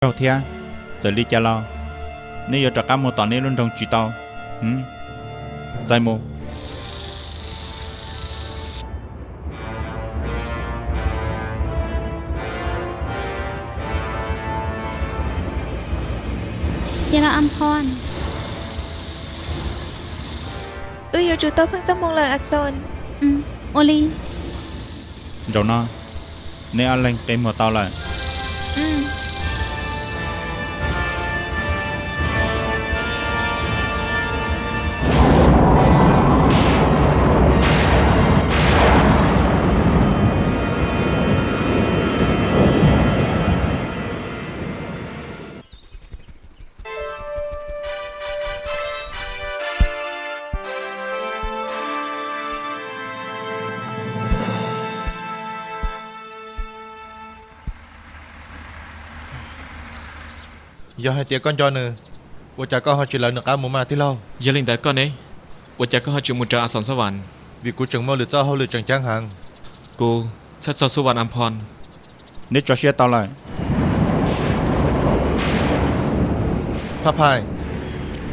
raug thiab. Txawm li cas los neb yuav rov qab mus tom neb lub nroog tsis tau. Txais mus. Wb yuav tsum tau pheej txoj hmoo lawm, Axon. Ua li. Zaum no neb ob leeg qe muag tau lawm. Yog hais tias koj nco nws, ua cas koj ho tsis lawv nws qab mus mas tij laug? Yog li ntawd koj ne, ua cas koj ho tsis mus raws Axon Xab Vas? Vim kuv tseem muaj lwm txoj hauj lwm tseem ceeb heev. Kuv txhawj txog Xub Vas Aphon. Neb tso siab tau lawm. Phaj Phais,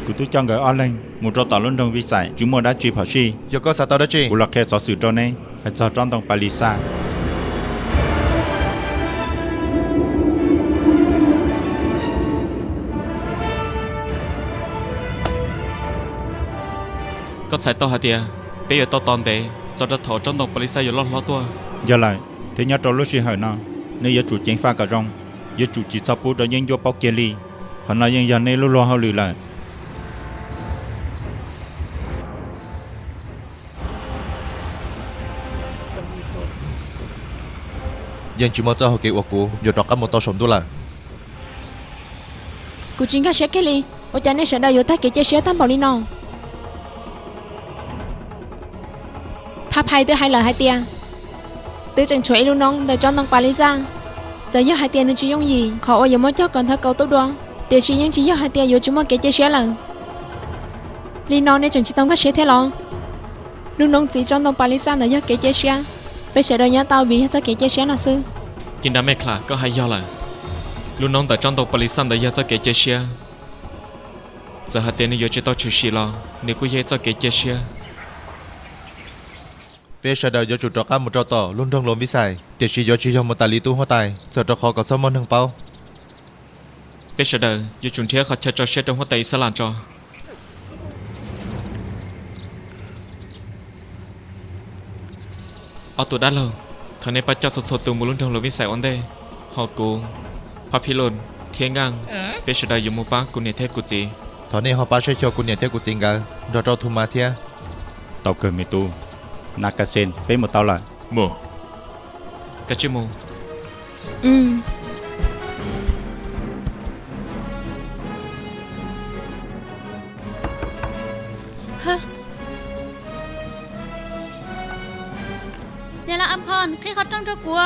kuv twb coj nkawd ob leeg mus rau tom lub nroog Vis Xais tsis muaj dab tsi phom sij. Yog koj xav tau dab tsi, kuv los qhia xov xwm rau neb hais txog tsob ntoo Pas Lis Xaj. Koj txhais tau hais tias peb yuav tau tos ntev txog rau thaum tsob ntoo Pas Lis Xaj yuav loj hlob tuaj. Yog lawm, thiab nyob rau lub sij hawm no, neb yuav tsum ceev faj kom zoo, yuav tsum tsis txhob pub rau yeeb ncuab paub kiag li. Qhov no yeej yog neb lub luag hauj lwm lawm. Yeej tsis muaj txoj hau kev uas kuv yuav rov qab mus tau saum ntuj lawm. Kuv tsis nkag siab kiag li, ua cas nej sawv daws yuav tag kev cia siab tag npaum li no? Phaj Phais twb hais lawm hais tias twb tseem tshuav ib lub noob ntawm tsob ntoo Pas Lis Xaj. Txawm yog hais tias nws tsis yooj yim qhov uas yuav muab coj kom nthawv kaus tuaj dua, tiam sis yeej tsis yog hais tias yuav tsis muaj kev cia siab lawm. Li no nej tseem tsis tau nkag siab thiab los? Lub noob txiv tsob ntoo Pas Lis Xaj ntawd yog kev cia siab, peb sawv daws nyob tau vim yog txoj kev cia siab no xwb. Ci Nra Mej Khlas, koj hais yog lawm. Lub noob ntawm tsob ntoo Pas Lis Xaj ntawd yog txoj kev cia siab. Txawm hais tias nws yuav tsis tau tshwm sim los nws kuj yog ib txoj kev cia siab. Peb sawv daws yuav tsum rov qab mus rau tom lub nroog Los Vis Xais, tiam sis yuav tsis yog mus tas li tub huab tais, txawm rau qhov kom txhob muaj neeg paub. Peb sawv daws yuav tsum nrhiav qhov chaw tso siab rau huab tais Ixalas tso. Ob tug dab laug, thov nej pab coj txhua txhua tus mus lub nroog Los Vis Xais ua ntej, ho kuv, Phaj Phij Lus thiab Nkaaj, peb sawv daws yuav mus pab kuv niam thiab kuv txiv. Thov nej ho pab saib xyuas kuv niam thiab kuv txiv nkawd nrog rau Thu Mas thiab. Tau kawg me tub. Nas Kas Xes, peb mus tau lawm. Mus. Kav tsij mus. Niam laus Aphon, qhib qhov rooj rau kuv.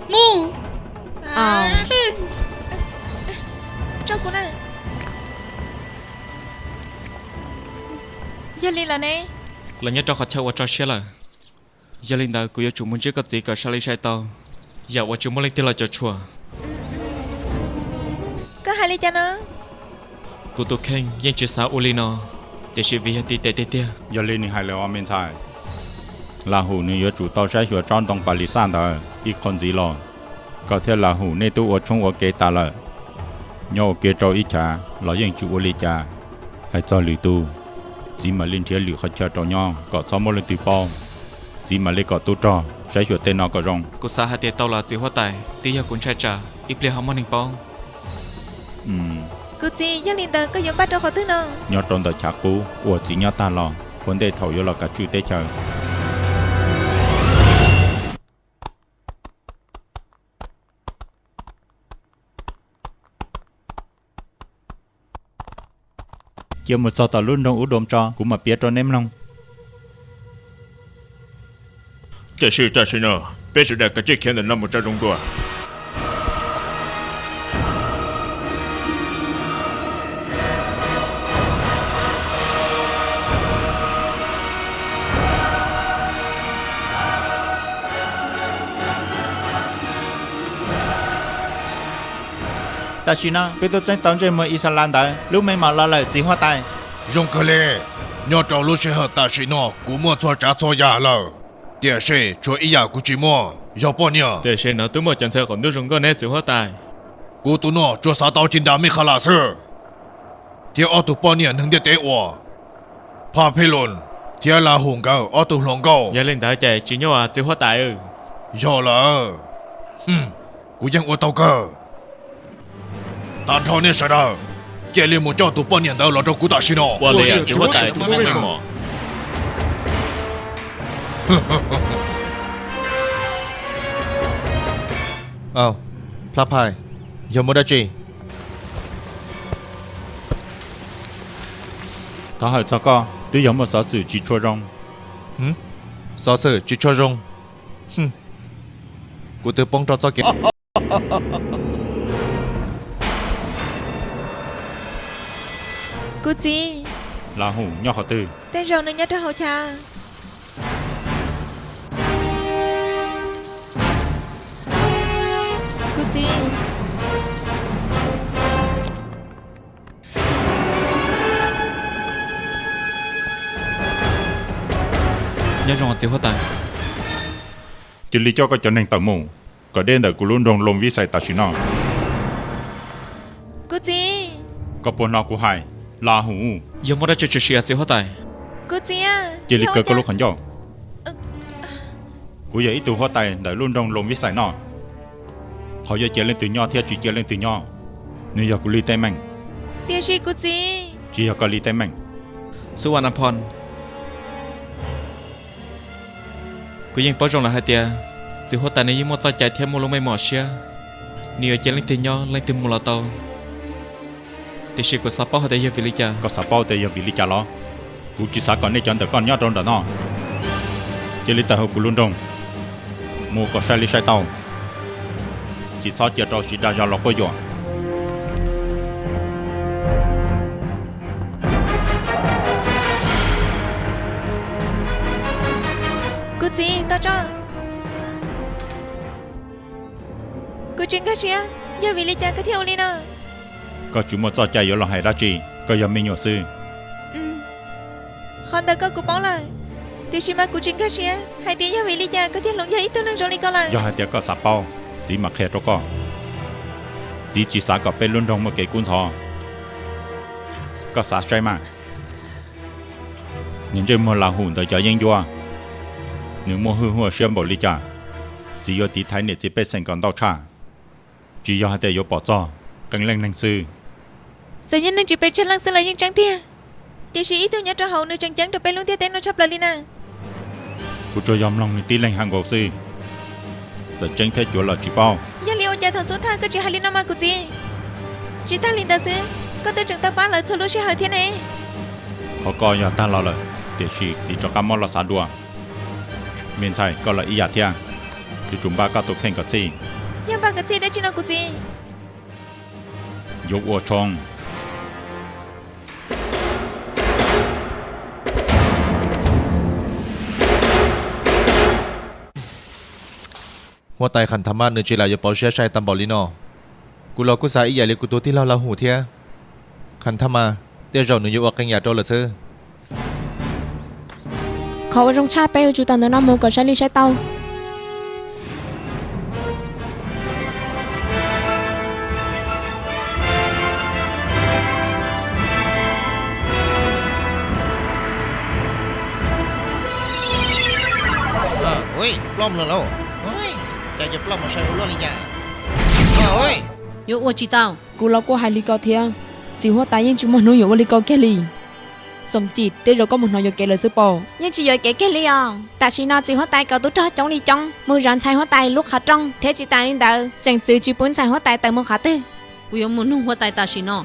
Mus. Yog li lawm ne. Lawv nyob rau qhov chaw uas tso siab lawm. Yog li ntawd kuv yuav tsum mus ntsib koj txiv kom sai li sai tau, yam uas tsis muaj leej twg los cuam tshuam. Koj hais li cas no? Kuv tus kheej yeej tsis xav ua li no, tiam sis vim yog tib tes tiag tiag. Yog li nws hais lawm os me ntxhais. Las Hum nws yuav tsum tau saib xyuas tsob ntoo Pas Lis Xaj ntawd ib qho ntxiv los. Koj thiab Las Hum nej twb ua tshoob ua kev tas lawm. Nyob ua ke rau ib chav los yeej tsis ua li cas. Hais txog lwm tus, txiv mam li nrhiav lwm qhov chaw rau nyob kom txhob muaj leej twg paub. Txiv mam li kom tub rog saib xyuas tej no kom zoo. Kuv xav hais tias tau los txiv huab tais, twb yog kuv ntshai tsam ib pliag ho muaj neeg paub. Kuv txiv, yog li ntawd koj yuav npaj rau qhov twg no? Nyob rau ntawm chav qub uas txiv nyob tag los ua ntej thaum yuav los kav tswj teb chaws. Cia mus txog tom lub nroog Ub Doo tso, kuv mam piav rau neb mloog. Tiam sis tam sim no, peb sawv daws kav tsij khiav ntawm no mus tso zoo dua. Tam sim no peb twb txeeb tau ntsej muag Ixalas ntawd lub meej mom los lawm txiv huab tais. Zoo kawg li, nyob rau lub sij hawm tam sim no kuv muaj txhua tsav txhua yam lawm, tiam sis tshuav ib yam kuv tsis muaj, yog poj niam. Tiam sis no twb muaj cov ntxhais qaum ntuj zoo nkauj neb txiv huab tais. Kuv tus no tsuas xav tau Chindamejalas xwb, thiab ob tug poj niam neeg ntiaj teb uas Papilon thiab Lahus nkawd ob tug hluas nkauj. Yog li ntawd ces tsis nyuaj txiv huab tais. Yog lawm, kuv yeej ua tau kawg. Tag nrho nej sawv daws, cia li mus coj tus poj niam ntawd los rau kuv tam sim no. Plaphais, yog muaj dab tsi? Thov hawm txog koj, twb yog muaj xov xwm tsis tshua zoo. Xov xwm tsis tshua zoo? Kuv twb poob rau txoj kev. Kuv txiv. Lahus nyob qhov twg? Tej zaum nws nyob rau hauv chav. Kuv txiv. Nyob zoo txiv huab tais. Cia li coj koj cov neeg tawm mus kom deb ntawm kuv lub nroog Loos Vib Xais tam sim no. Kuv txiv. Koj puas hnov kuv hais, Lahus? Yog muaj dab tsi tshwm sim txiv huab tais? Kuv txiv. Cia li kaw koj lub qhov ncauj. Kuv yog ib tug huab tais ntawm lub nroog Loos Vib Xais no. Qhov yuav cia leej twg nyob thiab tsis cia leej twg nyob, nws yog kuv li teeb meem. Tiam sis kuv txiv. Tsis yog koj li teeb meem. Xub Ua Nas Phos, kuv yeej paub zoo lawm hais tias txiv huab tais nws yeej muaj txoj cai thiab muaj lub meej mom siab, nws yuav cia leej twg nyob leej twg mus los tau. Tiam sis kuv xav paub hais tias yog vim li cas. Koj xav paub tias yog vim li cas los? Kuv tsis xav kom nej cov ntawm koj nyob rau ntawm no. Cia li tawm hauv kuv lub nroog mus kom sai li sai tau. Tsis txhob cia rau siv dag zog los quab yuam. Kuv txiv, tos tso. Kuv tsis nkag siab, yog vim li cas koj thiaj ua li no? Koj tsis muaj txoj cai yuav los hais dab tsi, koj yog me nyuam xwb. Qhov ntawd koj kuv paub lawm, tiam sis mas kuv tsis nkag siab hais tias yog vim li cas koj thiaj hloov yog ib tug neeg zoo li ko lawm. Yog hais tias koj xav paub, txiv mam qhia rau koj. Txiv tsis xav kom peb lub nroog muaj kev kub ntxhov. Koj xav saib mas, niag ntsej muag Lahus ntawd cov yeeb ncuab, nws muaj hwj huaj siab npaum li cas, txiv yuav tiv thaiv niam txiv pej xeem kom ntau tshaj. Tsis yog hais tias yuav pom txog qee leej neeg xwb. Txawm yog neeg tsis pes tsawg leej xwb los yeej tseeb tiag, tiam sis ib tug nyob rau hauv nws tseem ceeb rau peb lub ntiaj teb no tshaj plaws li na. Kuv tsuas yog mloog nws tib leeg hais nkaus xwb, txawm tseeb thiab cuav los tsis paub. Yog li ua cas thaum xub thawj koj tsis hais li no mas kuv txiv? Tsis tag li ntawd xwb, koj twb tseem tau pab lawv txhua lub sij hawm thiab ne. Qhov koj yog tag los lawm, tiam sis txiv rov qab muab los xav dua. Me ntxhais, koj los ib yam thiab, yuav tsum npaj koj tus kheej kom txhij. Yog npaj kom txhij dab tsi no kuv txiv? Yuav ua tshoob. Huab tais Khas Thas Mas nws tsis lam yuav pauv siab sai tag npaum li no. Kuv los kuj xav ib yam li kuv tus tij laug Lahus thiab. Khas Thas Mas, tej zaum nws yuav ua qee yam rau lawm xwb. Qhov uas zoo tshaj peb yuav tsum tawm ntawm no mus kom saib li saib tau. Ploj mus lawm lauj. Cas yuav ploj mus sai ua luaj li cas? Yuav ua tsis tau. Kuv los kuj hais li ko thiab. Txiv huab tais yeej tsis muaj hnub yuav ua li ko kiag li. Xoom Cim, tej zaum koj mus hnov yuam kev lawm xwb pob? Yeej tsis yuam kev kiag li os. Tam sim no txiv huab tais kom tub rog coob li coob mus zov ntxhais huab tais lub qhov rooj thiab tsis tas li ntawd tseem txwv tsis pub ntxhais huab tais tawm mus qhov twg. Kuv yuav mus nug huab tais tam sim no.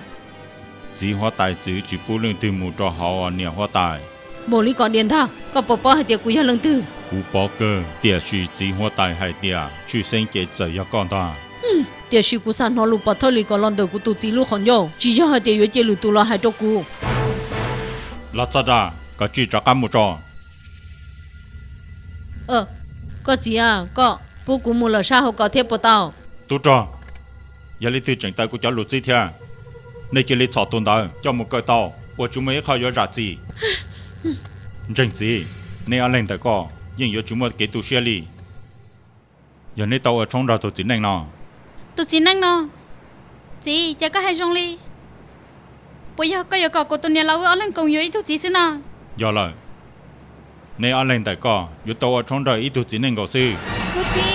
Txiv huab tais txwv tsis pub leej twg mus rau hauv niam huab tais. Npaum li kom diam ntag, koj puas paub hais tias kuv yog leej twg? Kuv paub kawg, tiam sis txiv huab tais hais tias tshwj xeeb ces txawm yog koj ntag. Tiam sis kuv xav hnov lus pov thawj li kom los ntawm kuv tus txiv lub qhov ncauj, tsis yog hais tias yuav cia lwm tus los hais rau kuv. Los txog das, koj tsij rov qab mus tso. Koj txiv a, koj pub kuv mus lawm sab hauv ko thiab puas tau? Tub rog, Yog leej twg tseem taw kuv cov lus txib thiab, nej cia li txhom tus ntawd coj mus kaw tau, ua tsis muaj ib qho yuav zam txim. Ntseeg txiv, nej ob leeg ntawm ko yeej yuav tsis muaj kev tu siab li. Yog neb tau ua tshoob nrog tus txiv neej no. Tus txiv neej no? Txiv, cas koj hais zoo li? Puas yog koj yuav kom kuv tus niam laus wb ob leeg koom yuav ib tug txiv xwb no? Yog lawm, neb ob leeg ntawm ko yuav tau ua tshoob nrog ib tug txiv neej nkaus xwb. Kuv txiv.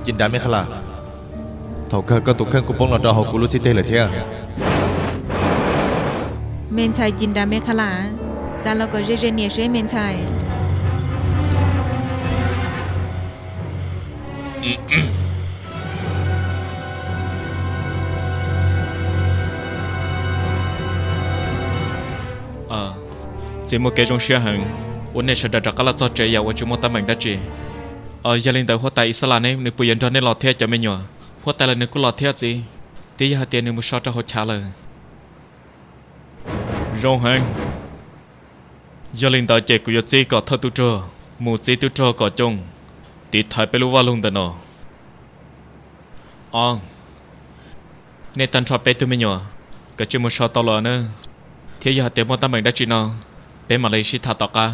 Ci Nra Meb Kha La, thaum kawg koj tus kheej kuj poob los rau hauv kuv lub txhib teg lawm thiab. Me ntxhais Ci Nra Meb Kha La, txav los kom ze ze niam seb me ntxhais. Txiv muaj kev zoo siab heev uas nej sawv daws rov qab los txog tsev yam uas tsis muaj teeb meem dab tsi. Yog li ntawd huab tais Ixalas ne, nws puas yuav nrog nej los thiab cov me nyuam? Huab tais los nws kuj los thiab txiv, twb yog hais tias nws mus so rau hauv chav lawm. Zoo heev. Yog li ntawd ces kuv yuav txib kom thawj tub rog mus txib tub rog kom coj tiv thaiv peb lub vaj loog ntawm no. Ob, nej tag nrho peb tug me nyuam, kav tsij mus so tau los na, thiab yog hais tias muaj teeb meem dab tsi no, peb mam li sib tham tom qab.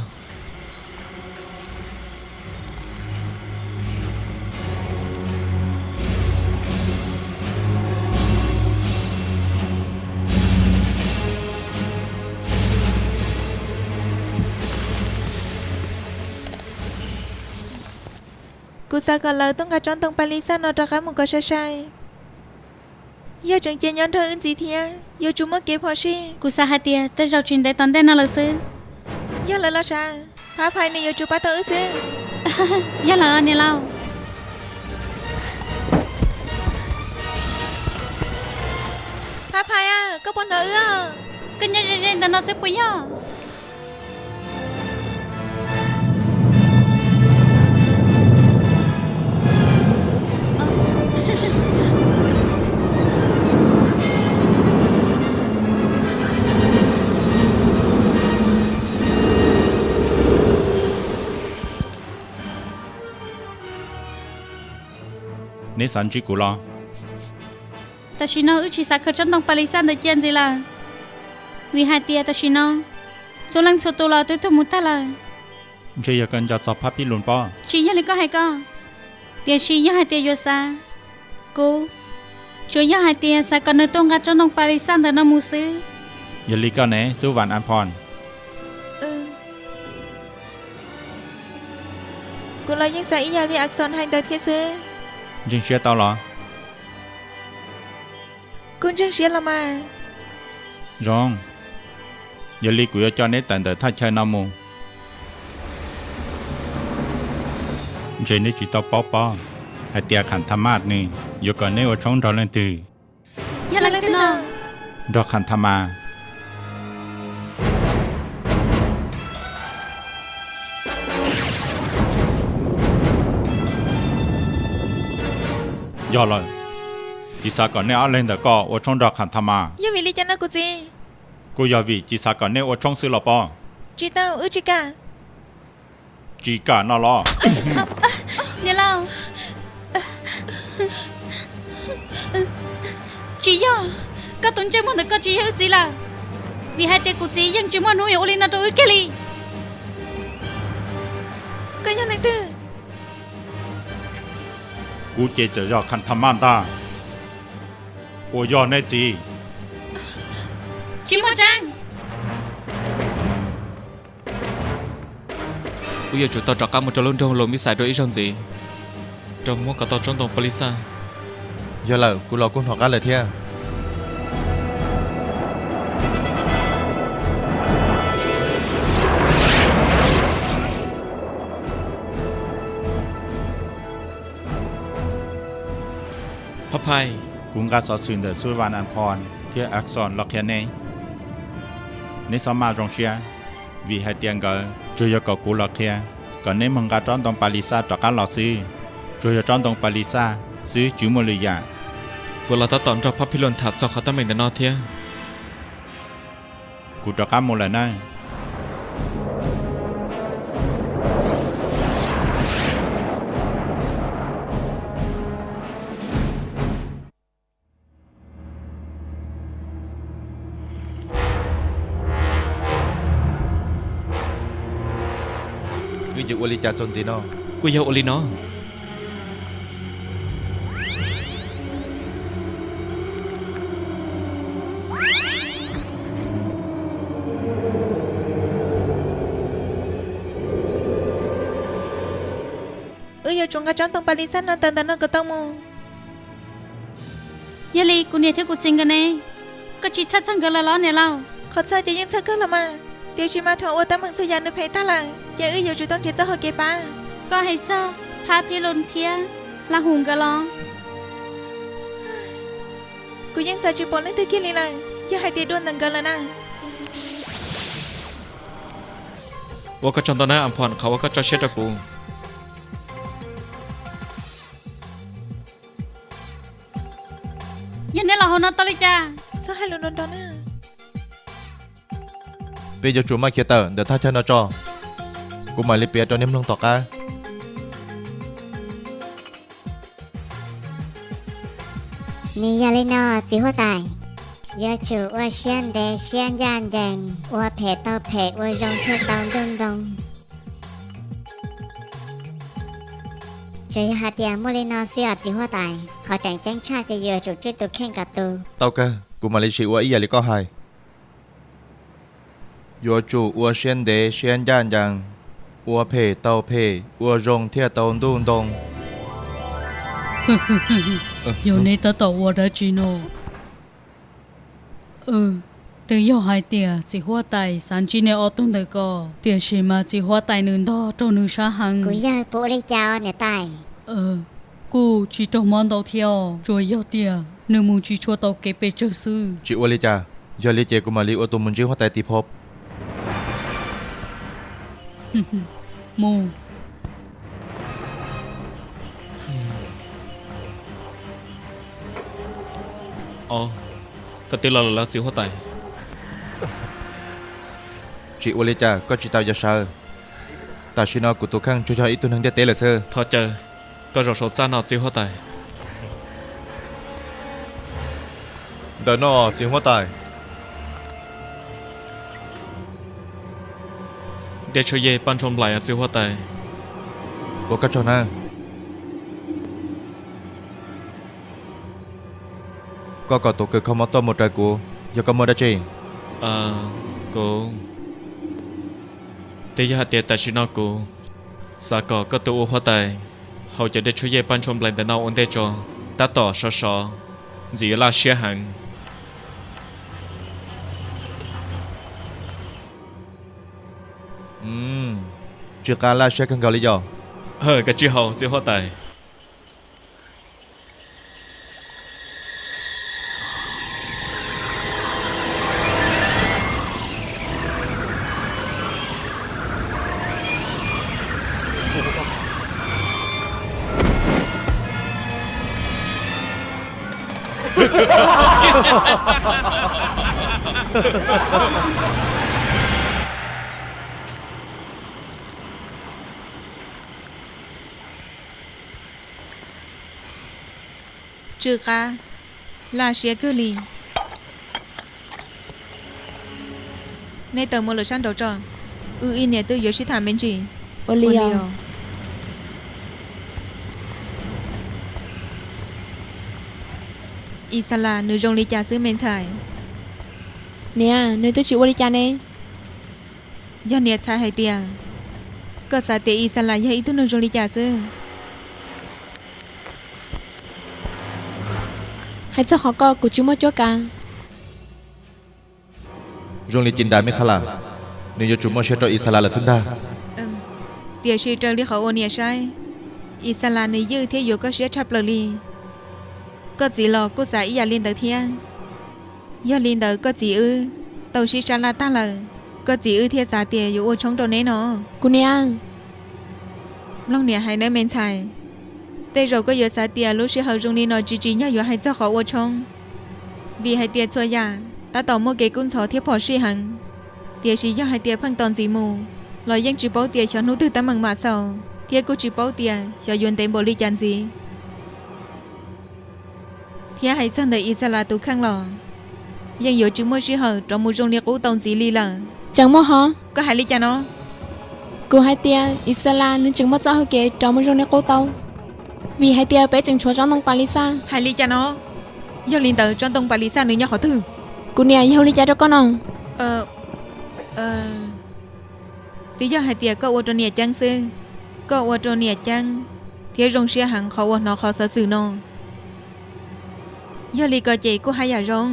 Kuv xav kom lawv tuaj nqa tsob ntoo Palixaj no rov qab mus kom sai sai. Yog tseem cia nyob nrog wb ntxiv thiab yuav tsum muaj kev phom sij. Kuv xav hais tias tej zaum tsis ntev tom ntej no lawm xwb. Yog lawv los sav, Phab Phais nws yuav tsum pab tau wb xwb. Yog lawm niam laus. Phab Phais, koj puas hnov wb? Koj nyob ze ze ntawm no xwb puas yog? Neb xav ntsib kuv los? Tam sim no wb tsis xav khaws tsob ntoo Palixaj ntawd cia ntxiv lawm, vim hais tias tam sim no txhua leej txhua tus los twb tuag mus tag lawm. Ntshe yog koj nco txog Phab Pib Lus pob? Tsis yog li koj hais ko. Tiam sis yog hais tias yuav xav, kuv tsuas yog hais tias xav kom nws tuaj nqa tsob ntoo Palixaj ntawm no mus xwb. Yog li koj ne, Xub Vas As Phos? Kuv los yeej xav ib yam li As Xos hais ntawd thiab xwb. Ntseeg siab tau los? Kuv ntseeg siab los mas. Zoo, yog li kuv yuav coj neb tawm ntawm thaj chaw no mus. Ntshe neb tsis tau paub pob hais tias Khas Thas Mas nws yuav kom neb ua tshoob nrog leej twg. Yog leej twg no? Nrog Khas Thas Mas. Yog lawm, txiv xav kom nej ob leeg ntawm ko ua tshoob nrog Khas Thas Mas. Yog vim li cas no kuv txiv? Kuj yog vim txiv xav kom nej ua tshoob xwb los pob? Tsis tau, wb tsis kam. Tsis kam no los? Niam laus, tsis yog, koj tus ntsej muag ntawm koj tsis yog wb txiv lawm, vim hais tias kuv txiv yeej tsis muaj hnub yuav ua li no rau wb kiag li. Koj yog leej twg? Kuv ces txawm yog Khas Thas Mas ntag, uas yog neb txiv. Tsis muaj tseeb. Wb yuav tsum tau rov qab mus rau lub nroog Los Mis Xais dua ib zaug ntxiv, rau muab kom tau tsob ntoo Pab Lis Xaj. Yog lawm, kuv los kuj hnov qab lawm thiab. Phab Phais, kuv nqa xov xwm ntawm Xub Vas As Phos thiab As Xos los qhia neb. Neb txhob maj zoo siab, vim hais tias nkawd tsuas yog kom kuv los qhia kom neb mus nqa tsob ntoo Pab Lis Xaj rov qab los xwb. Tsuas yog tsob ntoo Pab Lis Xaj xwb, tsis muaj lwm yam. Kuv los tab tom nrog Phab Phij Lus tham txog qhov teeb meem ntawm no thiab. Kuv rov qab mus lawm nawb. Wb yuav ua li cas txog ntxiv no? Kuj yog ua li no. Wb yuav tsum nqa tsob ntoo pas lis xab no tawm ntawm no kom tau mus. Yog li kuv niam thiab kuv txiv nkawd ne? Koj tsis txhawj txog nkawd lawm los niam laus? Qhov txhawj ces yeej txhawj kawg los mas, tiam sis mas thaum uas teeb meem txhua yam nws phem tag lawm ces wb yuav tsum tau nrhiav txoj hau kev pab. Koj hais txog Phab Phij Lus thiab Lag Hum nkawd los? Kuv yeej xav tsis pom leej twg kiag li lawm, yog hais tias dua ntawm nkawd lawm na. Ua koj tsaug ntau nawb Am Phom, qhov uas koj tso siab rau kuv. Yog neb los hauv no tau li cas? Txhob hais lus nrov nrov na. Peb yuav tsum maj khiav tawm ntawm thaj chaw no tso. Kuv mam li piav rau neb mloog tom qab. Nws yog li no txiv huab tais, yuav tsum ua siab ntev siab ncaj ncees, ua phem tau phem, ua zoo thiaj tau ntuj ntoo. Tsuas yog hais tias muaj li no xwb os txiv huab tais, qhov tseem ceeb tshaj ces yuav tsum tswj tus kheej kom tus. Tau kawg, kuv mam li sim ua ib yam li koj hais. Yuav tsum ua siab ntev siab ncaj ncees, ua phem tau phem, ua zoo thiaj tau ntuj ntoo. Yog neb tab tom ua dab tsi no? Twb yog hais tias txiv huab tais xav ntsib neb ob tug ntawm ko, tiam sis mas txiv huab tais nws ntog raug nws sab heev. Kuv yawg puas ua li cas os niam tais? Kuj tsis raug mob ntau thiab os, tsuas yog tias nws mus tsis tshua tau kev pes tsawg xwb. Tsis ua li cas, yog li ces kuv mam li ua tus mus ntsib huab tais Tis Phom. Mus. Koj twb los lawm los txiv huab tais? Tsis ua li cas, koj tsis tau yog sawv. Tam sim no kuv tus kheej tsuas yog ib tug neeg ntiaj teb lawm xwb. Thov caw koj zaum saum txaj no txiv huab tais. Ntawm no txiv huab tais. Dej tshuaj yej paj ntsuab nplaim txiv huab tais. Ua koj tsaug nawb. Koj kom tus kws kho mob tuaj mus raws kuv, yog koj muaj dab tsi? Kuv, twb yog hais tias tam sim no kuv xav kom koj tus ua huab tais haus cov dej tshuaj yej paj ntsuab nplaim ntawm no ua ntej tso, tab tom sov sov, ntxim yuav laj siab heev. Tsw Qab laj siab kawg nkaus li yom? Koj tsis haus txiv huab tais. Tsw Qab, laj siab kawg li. Neb tawm mus lawm sab nraud tso, wb ib niam tub yuav sib tham me ntsis. Ua li os. Ixalas nws zoo li cas xwb me ntxhais? Niam, nws twb tsis ua li cas ne. Yog niam txhais hais tias, koj xav tias Ixalas yog ib tug neeg zoo li cas xwb? Hais txog qhov ko kuv tsis muaj cuab kav. Zoo li Cim Nras Mej Kha Las, nws yuav tsum muaj siab rau Ixalas lawm xwb ntag. Tiam sis raws li qhov uas niam saib, Ixalas nws ywj thiab yuav koj siab tshaj plaws li. Koj txiv los kuj xav ib yam li ntawd thiab. Yog li ntawd koj txiv wb tau sib sab laj tag lawm, koj txiv wb thiaj xav tias yuav ua tshoob rau neb no. Kuv niam, mloog niam hais nawb me ntxhais, Tej zaum koj yuav xav tias lub sij hawm zoo li no tsis tsim nyog yuav hais txog qhov ua tshoob, vim hais tias txhua yam tab tom muaj kev kub ntxhov thiab phom sij heev. Tiam sis yog hais tias pheej tos ntxiv mus los yeej tsis paub tias xyov hnub twg teeb meem mam xaus, thiab kuj tsis paub tias xyov yuav ntev npaum li cas ntxiv. Thiab hais txog ntawm Ixalas tus kheej los yeej yuav tsis muaj sij hawm rov mus zoo li qub tau ntxiv li lawm. Tseem muaj hov? Koj hais li cas no? Kuv hais tias Ixalas nws tseem muaj txoj hau kev rov mus zoo li qub tau, vim hais tias peb tseem tshuav tsob ntoo Palixaj. Hais li cas no? Yog li ntawd tsob ntoo Palixaj nws nyob qhov twg? Kuv niam yog li cas rau koj no? Twb yog hais tias koj ua rau niam ceeb xwb, koj ua rau niam ceeb thiab zoo siab heev qhov uas hnov qhov xov xwm no. Yog li ko ces kuj haj yam zoo.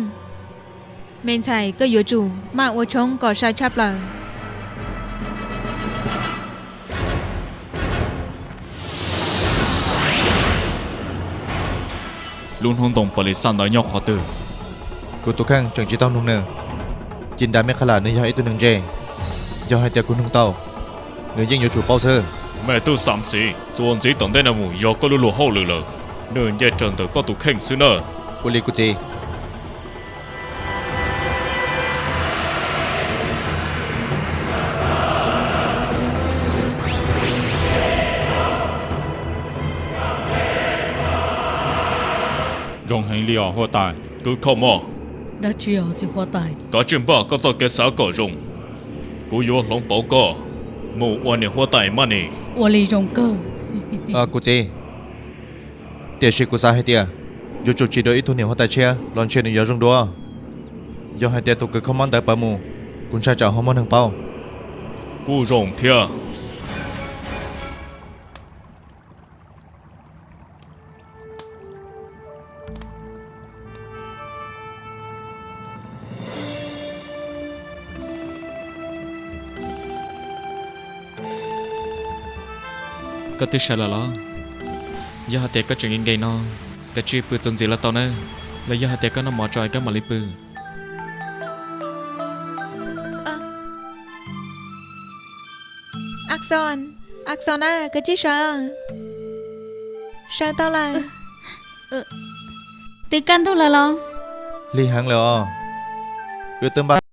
Me ntxhais, koj yuav tsum maj ua tshoob kom sai tshaj plaws. Lub hnub ntoo Palixaj ntawd nyob qhov twg? Kuv tus kheej tseem tsis tau nug nws. Ci nra me qha lam nws yog ib tug neeg ntse, yog hais tias kuv nug tau, nws yeej yuav tsum paub xwb. Me tub Xam Xiv, txuas ntxiv tom ntej no mus yog koj lub luag hauj lwm lawm. Nws nce raws ntawm koj tus kheej xwb na. Ua li kuv txiv. Zoo heev li os huab tais. Kwv Khoj Moj. Dab tsi os txiv huab tais? Kav tsij npaj koj txoj kev xav kom zoo, kuv yuav hloov pauv koj mus ua niam huab tais maj ni. Ua li zoo kawg. Kuv txiv, tiam sis kuv xav hais tias yuav tsum tsim dua ib tug niam huab tais tshiab los ntshe nws yuav zoo dua. Yog hais tias tus Kwv Khoj Moj ntawd pawv mus, kuv ntshai tsam ho muaj neeg paub. Kuj zoo thiab. Koj twb sawv lawm los? Yog hais tias koj tseem nkees nkees no, kav tsij pw txuas ntxiv los tau na. Los yog hais tias koj noj mov tso es koj mam li pw. Axon, Axon na, kav tsij sawv. Sawv tau lawm. Twb kaj ntug lawm los? Lig heev lawm os. Wb twb npaj